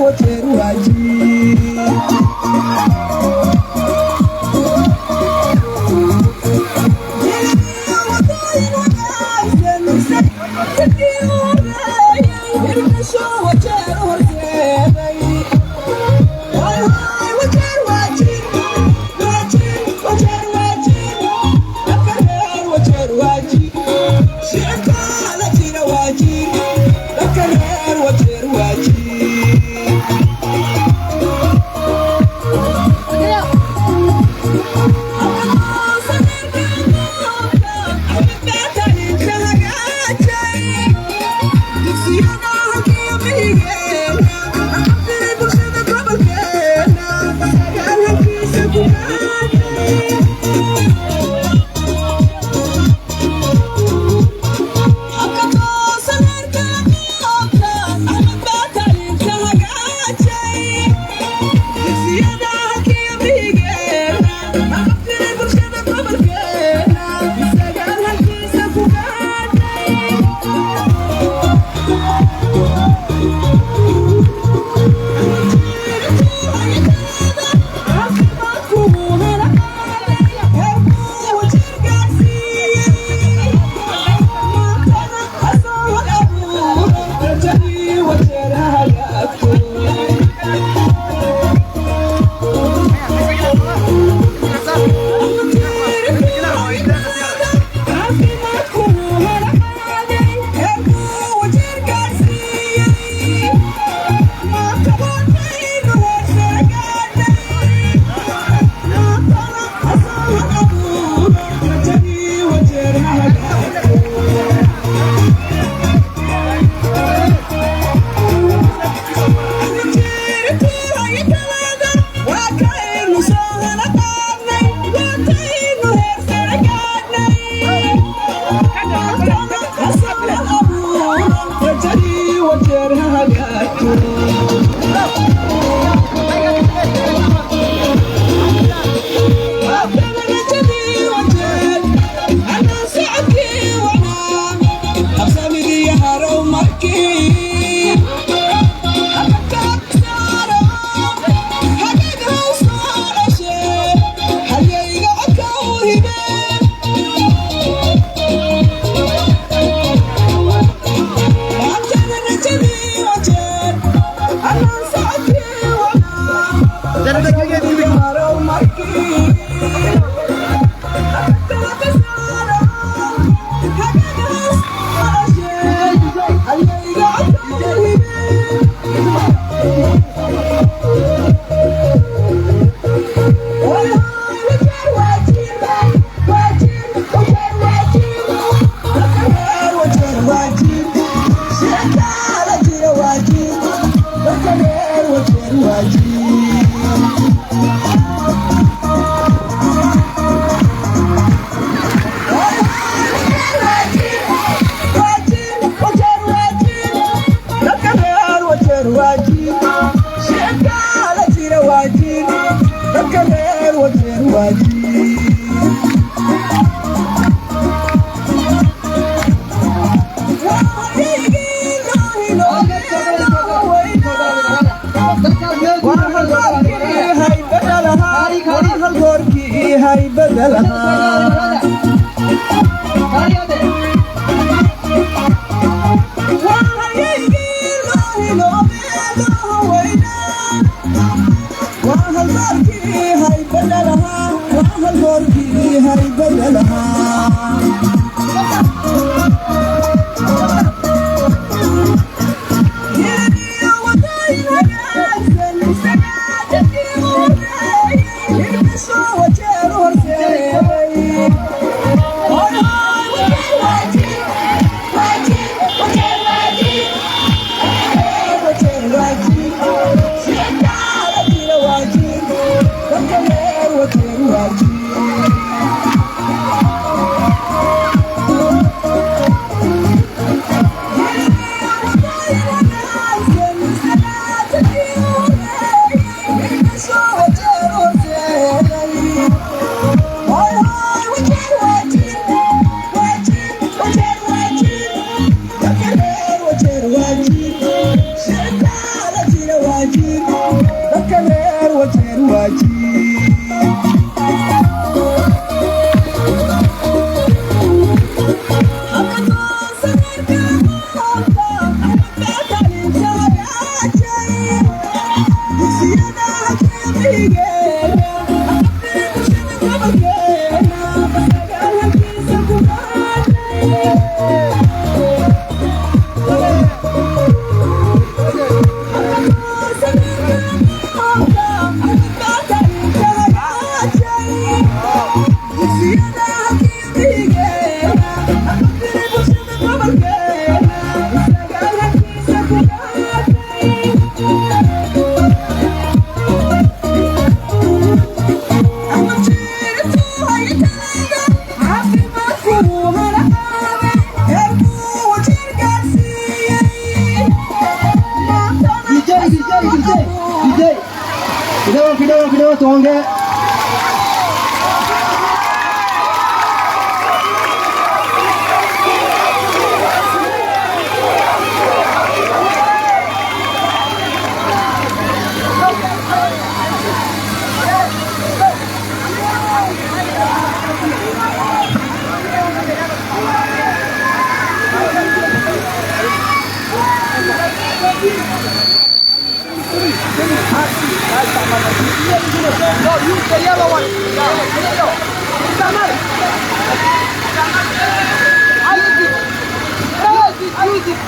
Wajeer waajir. Kidogo kidogo tuongee. No, use the yellow one. Use it. Use it. Use it.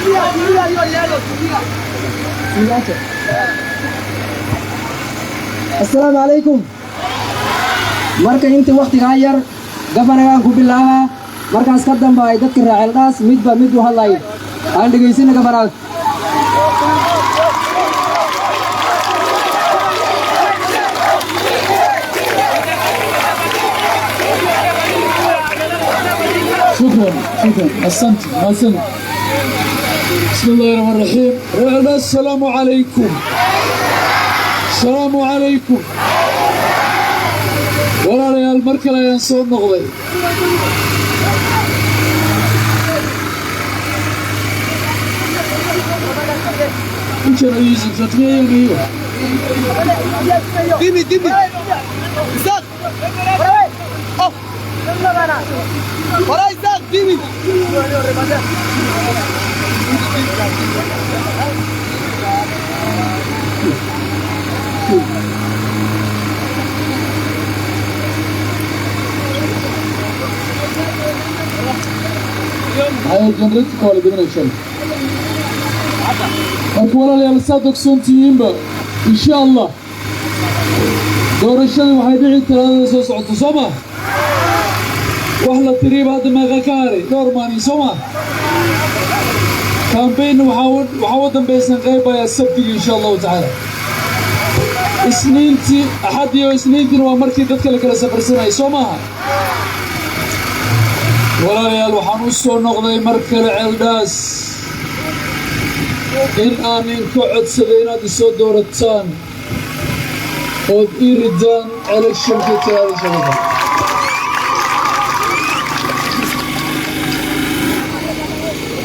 Tumia, tumia hiyo yellow, tumia. Niache. Assalaamu calaykum. Marka inta waqtigaa yar gabanagaan ku bilaabaa, markaas ka dambe ay dadka raaceeldhaas midba mid u hadlay. Aan dhegaysana gabanaag. شكرا شكرا، احسنت احسنت. بسم الله الرحمن الرحيم. السلام عليكم، السلام عليكم. Walaalayaal, mar kale ayaan soo noqday. Which one are you using? Tunatumia hiyo ni hiyo. Give me, give me. Isaac. Off. Para Isaac, give me. Maxaa generatorka waa la gelinaya shalay. Marka walaalayaal, saad ogsoon tihiinba, insha Allah doorashadii waxay dhici Talaadada soo socoto, soo ma? Wax la tiriiba hadda meeqa ka haray? Dhowr maalin, soo ma? Campaign waxaa u dambaysan qaybayaa Sabtiga, insha Allahu tacaala. Isniintii, Axaddii oo Isniintiina waa markii dadka la kala safarsanayay, soo maaha? Walaalayaal, waxaan u soo noqday mar kale Ceeldhaas in aan inka codsaday inaad isoo doorataan ood ii ridaan electionkii Talaada socda.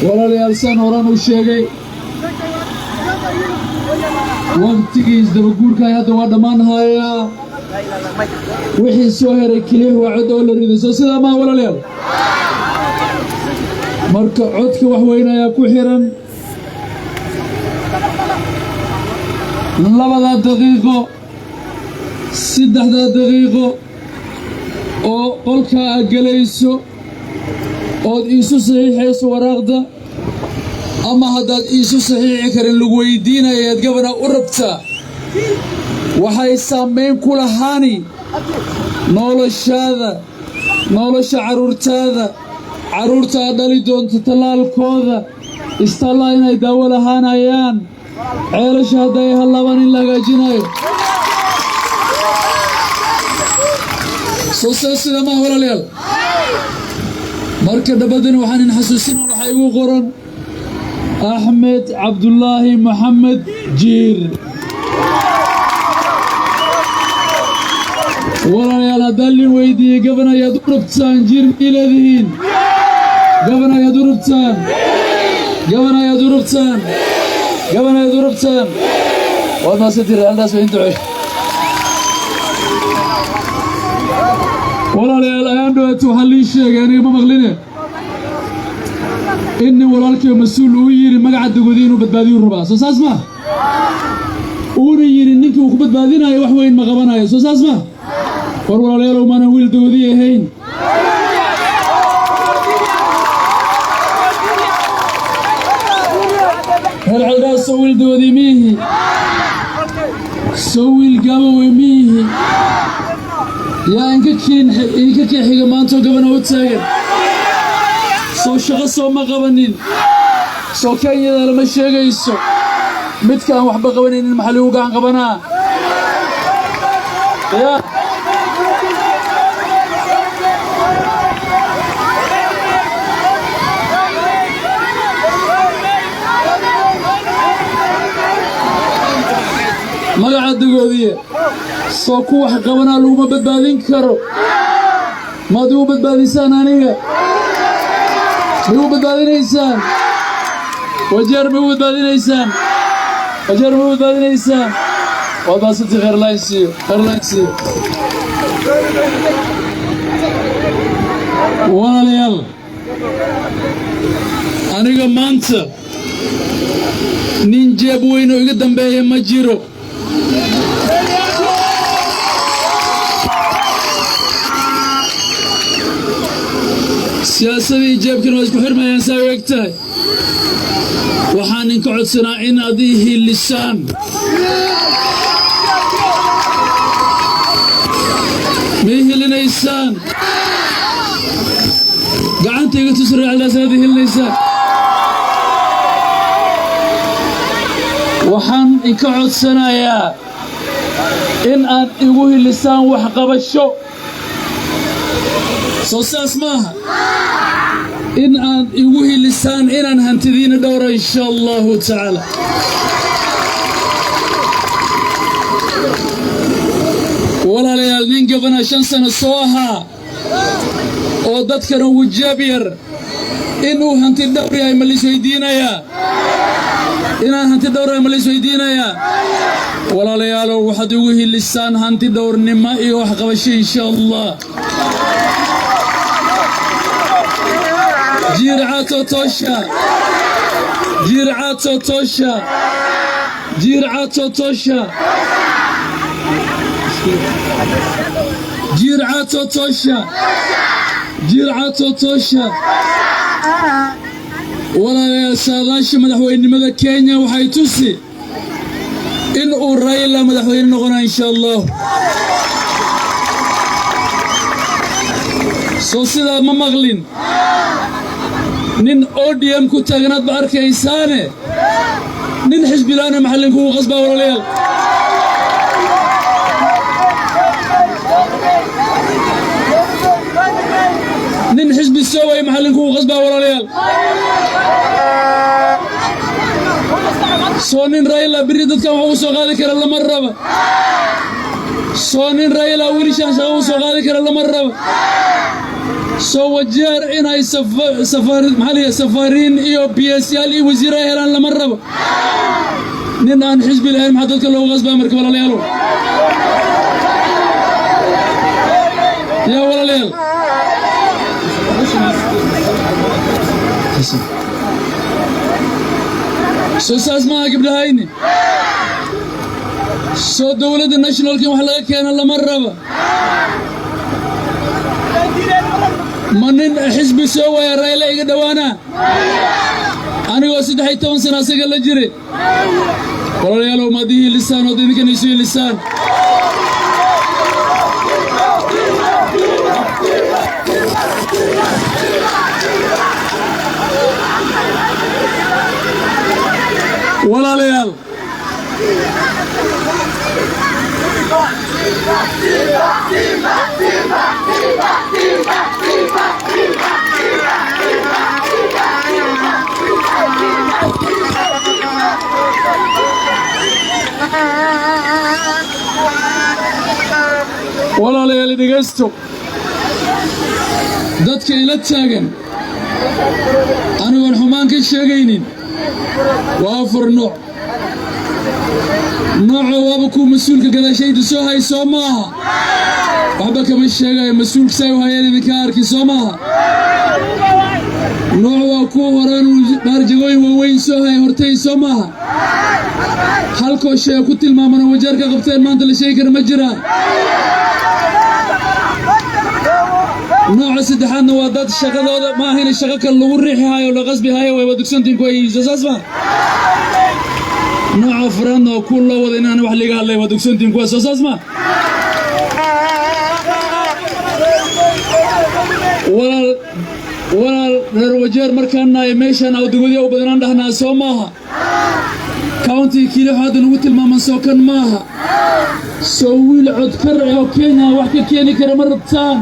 Walaalayaal, saan horaan u sheegay, waqtigii isdabaguurkaay hadda waa dhammaan hayaa. Wixii soo heray keliya waa cod oo la rido. Soo sidaa maa, walaalayaal? Marka codka wax weyn ayaa ku xiran. 2-da daqiiqo, 3-da daqiiqo oo qolkaa aad gelayso ood iisu saxiixayso waraaqda, ama haddaad iisu saxiixi karin lagu weydiinayaad gabana u rabtaa, waxay saamayn ku lahaani noloshaada, nolosha carruurtaada, carruurta aad dhali doonto, tallaalkooda, istaallaa inay daawo lahaanayaan, ceelasha hadday hallabaan in la hagaajinayo. Soo see sida maha, walaalayaal? Marka dhabadani waxaan in xasuusina, waxaa igu qoran Axmed Cabdulaahi Maxamed Jiir. Walaalayaal, haddaan lin weydiiyey gabana ayaad u rabtaan, Jiir mii leedihiin? Gabana ayaad u rabtaan? Gabana ayaad u rabtaan? Gabana ayaad u rabtaan? Waad mahadsantihiin. Haldaas waa in duceey. Walaalayaal, ayaan dhaweeto waxaa lii sheegay, aniga ma maqline, in nin walaalkii mas-uul uu yidhi magaca Dagodi inuu badbaadiyuu rabaa. Soo saas ma? Uuna yidhi ninkii uu ku badbaadinayo wax weyn ma qabanayo. Soo saas ma? War walaalayaalow, maanan wiil Dagodi ahayn? Reer Ceeldhaas, soo wiil Dagodi miihi? Soo wiil Gaabowe miihi? Yaa inka kiin inka kii xiga maantoo gabana u taagan? Soo shaqo soo ma qabanin? Soo Kenyada lama sheegayso? Midka aan waxba qabanaynin maxaa lagu gacan qabanaa? Ya Magaca Dagoodiye soo ku wax qabanaa laguma badbaadin karo. Maad igu badbaadisaan aniga? Ma igu badbaadinaysaan? Wajeer ma igu badbaadinaysaan? Wajeer ma igu badbaadinaysaan? Waad maasantii. Khayr lain siiyo, khayr lain siiyo. Walaalayaal, aniga maanta nin jeeb weyn oo iga dambeeya ma jiro. Siyaasadii jeebkana waa isku xirmayaan, saa u eg tahay. Waxaan idinka codsanaa inaad ii hiilisaan. Ma ii hilinaysaan? Gacanta iga tus raacdaas inaad ii hilinaysaan. Waxaan idinka codsanayaa in aad igu hilisaan waxqabasho. Soo saas maaha? In aad igu hilisaan inaan hantidiina dhowra, insha Allahu tacaala. Walaalayaal, nin gabana 5 sano soo ahaa oo dadkana ugu jeeb yar inuu hanti dhowr yahay ma laisweydiinayaa? Inaan hanti dhowr yahay ma laisweydiinayaa? Walaalayaalow, waxaad igu hilisaan hanti dhowrnimo iyo waxqabasho, insha Allah. Jiircaatoo toosha, jiircaatoo toosha, jiircaatoo toosha, jiircaatoo toosha, jiircaatoo toosha. Walaalayaal, saadaasha madaxweynenimada Kenya waxay tusi in uu Raila madaxweyne noqona, insha Allah. Soo sidaa ma maqlin? Nin ODM ku taaganaad ba arkaysaane, nin xisbilaana maxallinkugu qasbaa? Walaalayaal, nin xisbi soo waaya maxallinkugu qasbaa? Walaalayaal, soo nin Raila birri dadkan wax ugu soo qaadi kara lama raba? Soo nin Raila wiilishaan shaqa ugu soo qaadi kara lama raba? Soo Wajeer inay safar, maxaa la yidhaha, safaariin iyo PS-yaal iyo wasiir ay helaan lama rabo? Nin aan xisbi lahayn maxaa dadka loogu qasbaa marka, walaalayaalo? Yaa walaalayaal, soo saas maaha, gabdhahayni? Soo dowladda nationalka in wax laga keena lama raba? Ma nin xisbi soo waaya Rayle iga dhowaanaa, anigoo 13 sana asaga la jiray? Walaalayaalow, maad ii hilisaan ood idinkana isu hilisaan? Walaalayaal, walaalayaal, dhegaysto. Dadka ila taagan, anigoon xumaan ka sheegaynin, waa afar nooc. Nooca waaba kuwa mas-uulka gadaashayda soo hay, soo maaha? Waxba kama sheegayo, mas-uulka say u hayeen idinka arki, soo maaha? Nooc waa kuwa horaan dhaarjagooyin waaweyn soo haya hortay, soo maaha? Halkoo shay ku tilmaamana Wajeer ka qabteen maanta la sheegi kara ma jiraan? Nooca saddexaadna waa dad shaqadooda ma ahayna shaqo kale lagu riixi hayo, la qasbi hayo, way dugsantiin ku ayyihiin, saas ma? Nooca afraadna waa kuwa loo wada inaan wax liiga hadlay, waa dugsantiin kuwa, soo saas ma? Walaal, walaal, reer Wajeer markaan nahay, meeshaan awdagodiya u badanaan dhahnaa, soo maaha? County kili hadda nagu tilmaaman soo kan maaha? Soo wiil codkar oo Kenya wax ka keeni kara ma rabtaan?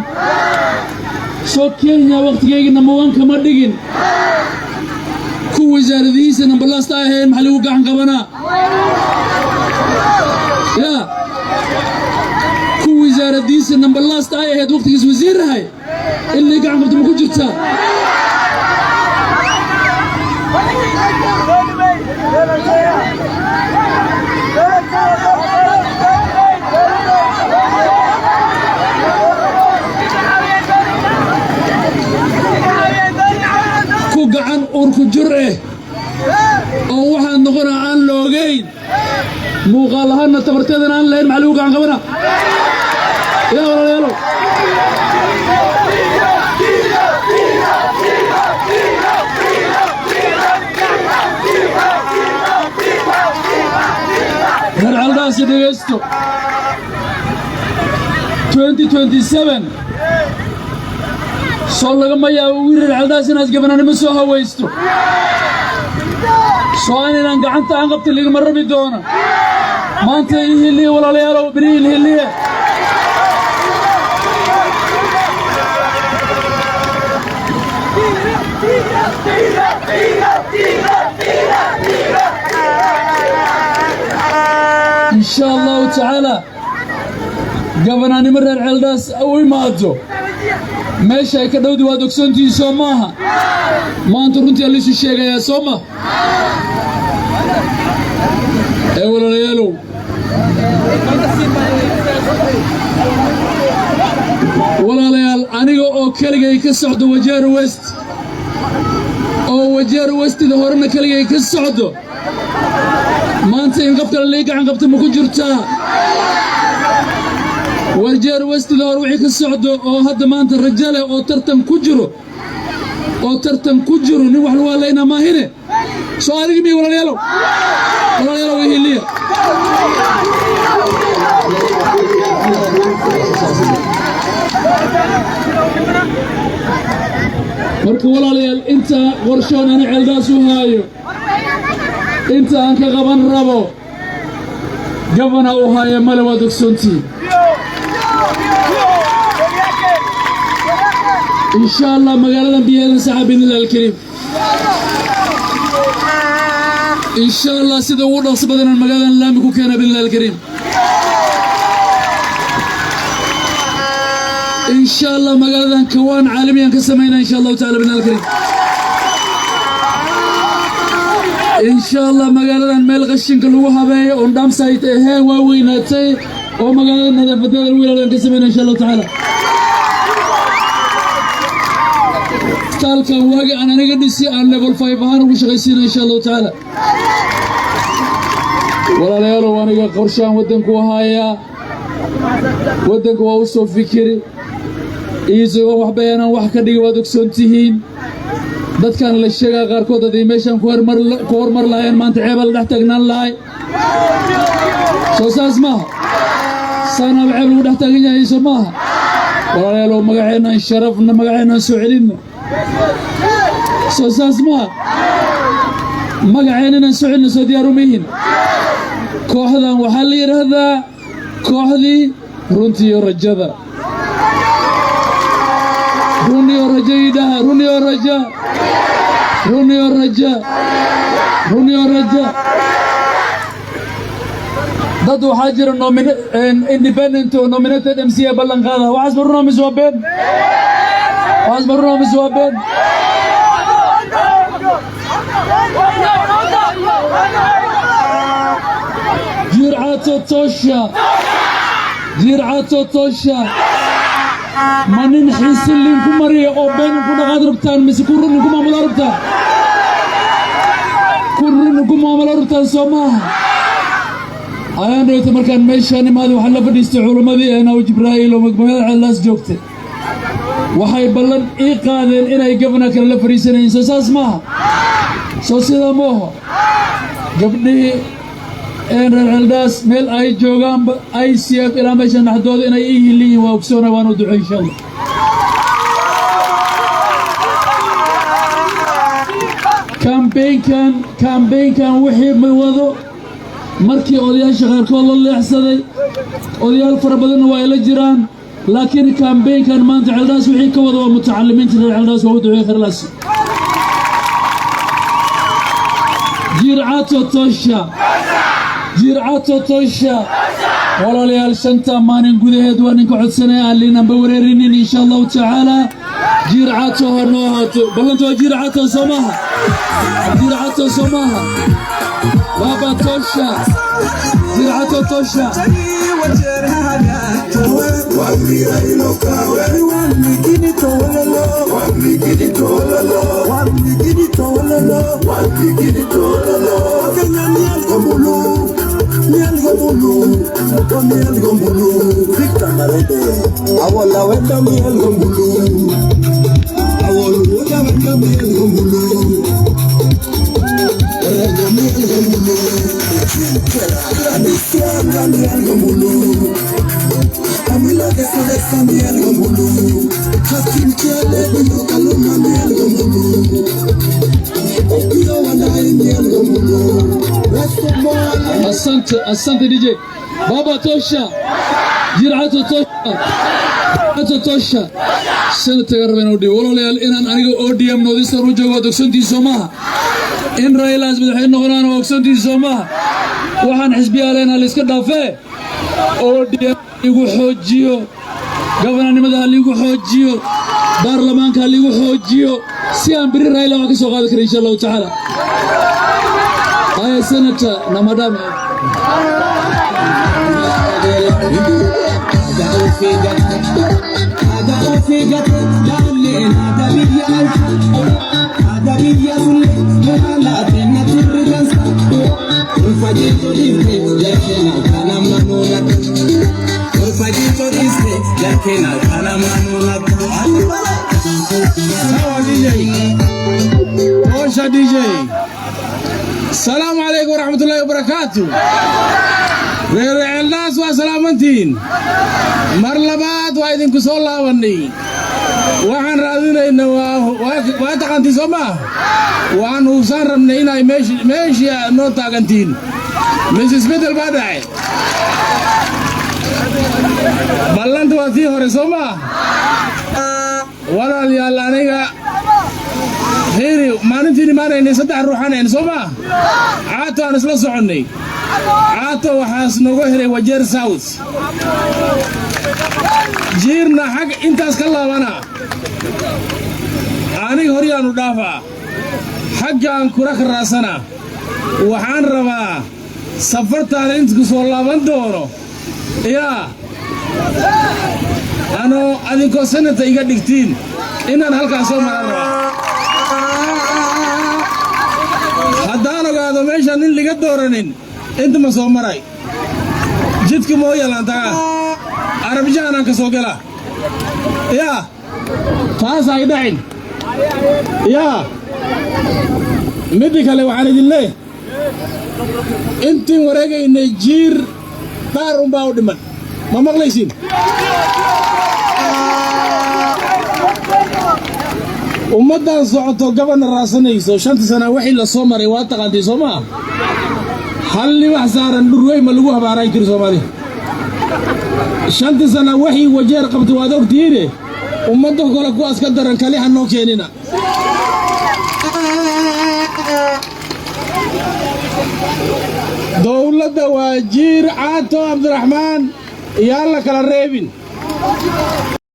Soo Kenya wakhtigayga number one kama dhigin? Kuwii Wasaaradihiisa number last ay ahayn, maxaa lagu gacan qabanaa? Yaa ku wasaaradiisa number last ay ahayd waqtigiis wasiirahay in lii gacan qabto ma ku jirtaa? Ku gacan urku jur eh oo waxaan noqonaa aan loogayn, muuqaal ahaanna tabarteedana aan lahayn, maxaa lagu gacan qabanaa? Yaa walaalayaalow, reer Ceeldhaasi, dhegaysto. 2027 soo lagama yaabo wiil reer Ceeldhaas inaad gabananimo soo hawaysto. Soo an inaan gacanta aan qabta ligama rabi doona. Maanta ii hiliye, walaalayaalow, beri il hiliye. Insha Allahu tacaala, gabanaanimo reer Ceeldhaas u imaado meesha ay ka dhowdi waad ogsoontihiin, soo maaha? Maanta runtii alliisu sheegayaa, soo ma? Ee walaalayaalow, walaalayaal, aniga oo keligay ka socdo Wajeer West, oo Wajeer Westida horena keligay ka socdo, maanta in qof kale lii gacan qabta ma ku jirtaa? Wajeer Westida hore wixii ka socdo oo hadda maanta rajo leh oo tartan ku jiro, nin wax lagu hadlaynaa maahine, soo anigi miy? Walaalayaalow, walaalayaalow, ihiliya. Marka walaalayaal, inta qorshoon ani Ceeldaas u haayo, inta aan ka qaban rabo, gabana u haaya male, waad ogsoontihiin. Insha Allah, magaaladan biyaheedan saxa biidnillahi alkariim. Insha Allah, sida ugu dhaqso badanaan magaaladan laami ku keena biidnillahi alkariim. Insha Allah, magaaladan kawaan caalamiyan ka samaynaa, insha Allahu tacala, biidnillahi alkariim. Insha Allah, magaaladan meel qashinka lagu habeeyo oon dumpsite ahayn waa weynaatay, oo magaalada nadaafadeeda lagu ilaaliyan ka samayna, insha Allahu tacaala. Isbitaalkan waagi aan aniga dhisi aan level 5 ahaan ugu shaqaysiina, insha Allahu tacaala. Walaalayaalow, aniga qorshaan waddanku haayaa, waddanku waa u soo fikiri, isagoo waxba inaan wax ka dhigi waad ogsoon tihiin. Dadkan la sheegaa qaarkood haday meeshaan ku hormar lahaayeen, maanta ceebaa la dhex taagnaan lahay. Soo saas maaha? Saanaaba ceeb lagu dhex taagan yahay, soo maaha? Walaalayaalow, magaceennaan sharafna, magaceennaan soo celinna. Soo saas maaha? Magaceen inaan soo celinna soo diyaar uma yihin? Kooxdan waxaa la yidhaahdaa kooxdii runtiiyo rajada. Runiyo rajo idhaha. Runiyo raja, runiyo raja, runiyo raja. Dad waxaa jira independent oo nominated MCA ballan qaada. Waxaas ma runa mise waa been? Waxaas ma runa mise waa been? Jiircato tosha, jiircato tosha. Ma nin xiisin linku mariya oo been inku dhaqaad rabtaan, mise ku run inku maamula rabtaan? Ku run inku maamula rabtaan, soo maaha? Ayaan dhaweyta markaan meeshaan imaaday, waxaan la fadhiistay culammadii eenaw Jibraa'iil oo magaalada Ceellaas joogtay. Waxay ballan ii qaadeen inay gabna kale la fadhiisanayin. Soo saas maaha? Soo sidaa ma oho? Gabdhihii een reer Ceeldhaas meel ay joogaanba, ICF ilaa meesha dhaxdooda, inay ii hiliyiin waa ogsoona, waan u ducey, insha Allah. Kambeynkan wixii ma wado markii odayaasha qaarkood la leexsaday, odayaal fara badanna waa ay la jiraan, laakiin kambeynkan maanta Ceeldhaas wixii ka wada waa mutacalimiinta reer Ceeldhaas. Waa u duceey kharlaas. Jiir Caato tosha, Jiir Caato tosha. Walaalayaal, 5ta maalin gudaheed waa ninka codsanaya aan liinanba wareerinin, insha Allahu tacaala. Jiir Caato ha noo ahaato ballanta. Waa Jiir Caato, soo maaha? Jiir Caato, soo maaha? Baba tosha, Jiir Caato tosha. Asante, asante DJ. Baba tosha, Jiir Caato tosha, Caato tosha. Senator rabeen u dhiib. Walaalayaal, inaan aniga ODM North-Eastern u joogo waad ogsantihiin, soo maaha? In Railaas madaxweyne noqonaan waa ogsantihiin, soo maaha? Waxaan xisbiyaaleenha la iska dhaafee, ODM igu xoojiyo, gobananimada ha liigu xoojiyo, baarlamaanka ha liigu xoojiyo, si aan beri Raila wax ka soo qaadi kara, insha Allahu tacaala. Haya, senator na madam. Sawa DJ. Tosha DJ. Salaamu calaykum waraxmatullaahi wabarakaatu. Reer Ceeldaas, waa salaamantiin. Mar labaad waa idinku soo laabannay. Waxaan raadinayna waa taqaantiin, soo maa? Waxaan huubsaan rabnay inay meeshii aad noo taagantiin. Mise isbeddel baa dhacay? Ballanta waa tii hore, soo maa? Walaalayaal, aniga fiiri, maalintiin imaanaynay saddex ruuxaan ahayn, soo maa? Caato aan isla soconnay. Caato waxaas nooga helay Wajeer South. Jiirna xag intaas ka laabana, aniga horyaanu dhaafaa, xaggaan kura ka raasana. Waxaan rabaa safartaana intku soo laaban doono yaa anoo adinkoo senator iga dhigtiin inaan halkaas soo maran rabaa. Haddaan ogaado meeshaan nin liga dooranin, inta ma soo maray. Jidka mooyalaan tagaa, Arabjahanaan ka soo gala. Yaa taas ay dhacin. Yaa midda kale, waxaan idin leeyahay, intiin wareegaynay Jiir qaar unbaa u dhiman. Ma maqlaysiin? Ummaddan socoto gabana raasanayso 5ta sana wixii la soo maray waa taqaantay, soo maa? Hal libax saaran dhurwey ma lagu habaaray tiri Soomaaliya. 5ta sana waxii Wajeer qabtay waad ogtihiine, ummadda kale kuwaas ka daran kali ha noo keenina. Dowladda waa Jiir Caato Cabdiraxmaan, iyaan la kala reebin.